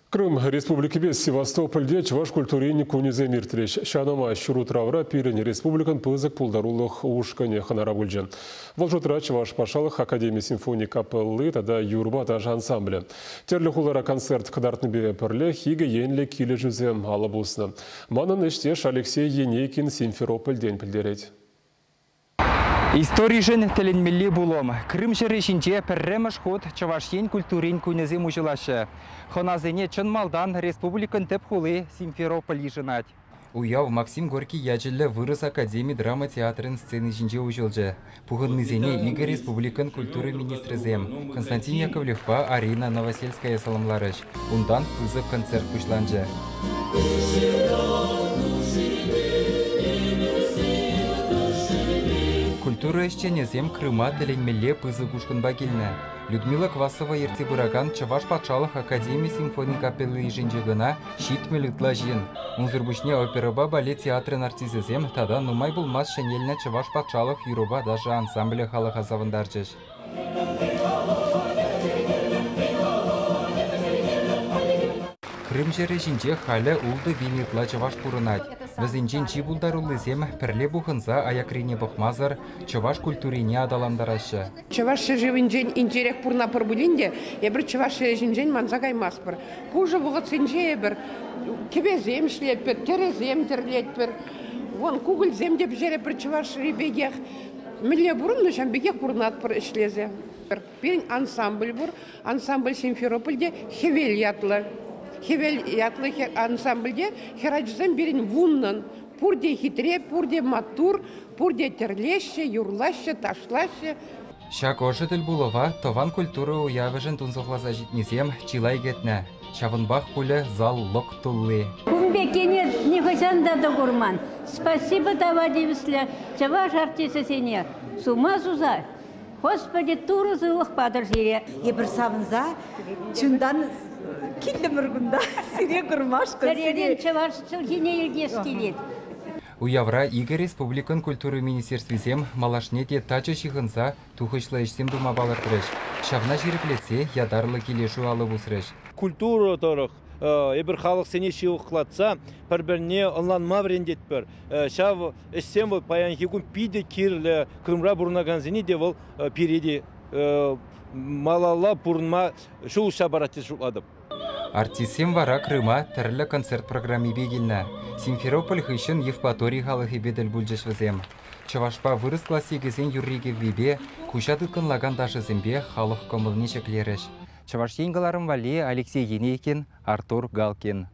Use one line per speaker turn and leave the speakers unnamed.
Крым Республикипе Севастопольте чӑваш культурин кунӗсем иртрӗҫ. Ҫанӑма ҫурутравра пирӗн республикӑн пысӑк пултарулӑх ушкӑнӗ хӑнара пулчӗ. Вӑл шутра Чӑваш патшалӑх академи симфони капелли тата юрӑпа ташӑ ансамблӗ. Тӗрлӗ хулара концерт кӑтартнипе пӗрлех икӗ енлӗ килӗшӳсем алӑ пуснӑ. Манӑн ӗҫтеш Алексей Енейкин Симферопольтен пӗлтерет.
Историшӗн тӗлӗнмелли пулӑм. Крым ҫӗрӗ ҫинче пӗрремӗш хут Чӑваш Ен культурин кунӗсем уҫӑлаҫҫӗ. Хӑнасене чӑн малтан республикӑн тӗп хули Симферополь йышӑнать. Уяв Максим Горький ячӗллӗ Вырӑс академи драма театрӗн сцени ҫинче уҫӑлчӗ. Пухӑннисене икӗ республикӑн культура министрӗсем Константин Яковлевпа Арина Новосельская саламларӗҫ. Унтан пысӑк концерт пуҫланчӗ. Культура ӗҫченӗсем Крыма тӗлӗнмелле пысӑк ушкӑнпа килнӗ. Людмила Квасова ертсе пыракан Чӑваш патшалӑх академи симфони капелли йышӗнче кӑна 70 ытла ҫын. Унсӑр пуҫне оперӑпа балет театрӗн артисчӗсем тата нумай пулмасть ҫӗнелнӗ Чӑваш патшалӑх юрӑпа ташӑ ансамблӗ халӑха савӑнтарчӗҫ. Крым ҫӗрӗ ҫинче халӗ 6000 ытла чӑваш пурӑнать. Вӗсенчен чи пултаруллисем пӗрле пухӑнса аякрине пӑхмасӑр чӑваш культурине аталантараҫҫӗ.
Чӑваш ҫӗршывӗнчен инҫерех пурӑнатпӑр пулин те эпир чӑваш ҫӗрӗ ҫинчен манса каймастпӑр. Пушӑ вӑхӑтсенче эпир кӗпесем ҫӗлетпӗр, тӗрӗсем тӗрлетпӗр. Вон кукӑльсем те пӗҫеретпӗр чӑвашри пекех. Мӗнле пурӑннӑ, ҫавӑн пекех пурӑнатпӑр ӗҫлесе. Пирӗн ансамбль пур. Ансамбль Симферопольте «Хӗвел» ятлӑ. «Хӗвел» ятлӑ ансамбльте хӗрачасем пирӗн вуннӑн. Пурте хитре, пурте маттур, пурте тӗрлеҫҫӗ, юрлаҫҫӗ, ташлаҫҫӗ.
Ҫак ӑшӑ тӗлпулӑва тӑван культура уявӗшӗн тунсӑхласа ҫитнисем чылай кӗтнӗ. Ҫавӑнпах пулӗ зал лӑк тулли.
Кун пеккине нихӑҫан та курман. Спасибо тава тивӗҫлӗ чӑваш артисчӗсене сума суса. Господи, Турӑ сывлӑх патӑр сире.
Эпир савӑнса чунтан килтӗмӗр кунта сире курмашкӑн.
Чӗререн чӑваш чӗлхине илтес килет.
Уявра икӗ республикӑн культура министерствисем малашне те тачӑ ҫыхӑнса тухӑҫлӑ ӗҫсем тума палӑртрӗҫ. Ҫавна ҫирӗплетсе ятарлӑ килӗшӳ алӑ пусрӗҫ.
Культура тӑрӑх эпир халӑхсене ҫывӑхлатса пӗр-пӗрне ӑнланма вӗрентетпӗр. Ҫав ӗҫсем вӑл паянхи кун питӗ кирлӗ. Крымра пурӑнакансене те вӑл пире те малалла пурӑнма ҫул уҫса парать тесе шутлатӑп.
Артистсем вара Крыма тӗрлӗ концерт программипе килнӗ. Симферополь хыҫҫӑн Евпатори халӑхӗпе тӗл пулчӗҫ вӗсем. Чӑвашпа вырӑс классикӗсен юрри-кӗввипе, куҫа тыткӑнлакан ташӑсемпе халӑх кӑмӑлне ҫӗклерӗҫ. Чӑваш Ен кӑларӑм валли Алексей Енейкин, Артур Галкин.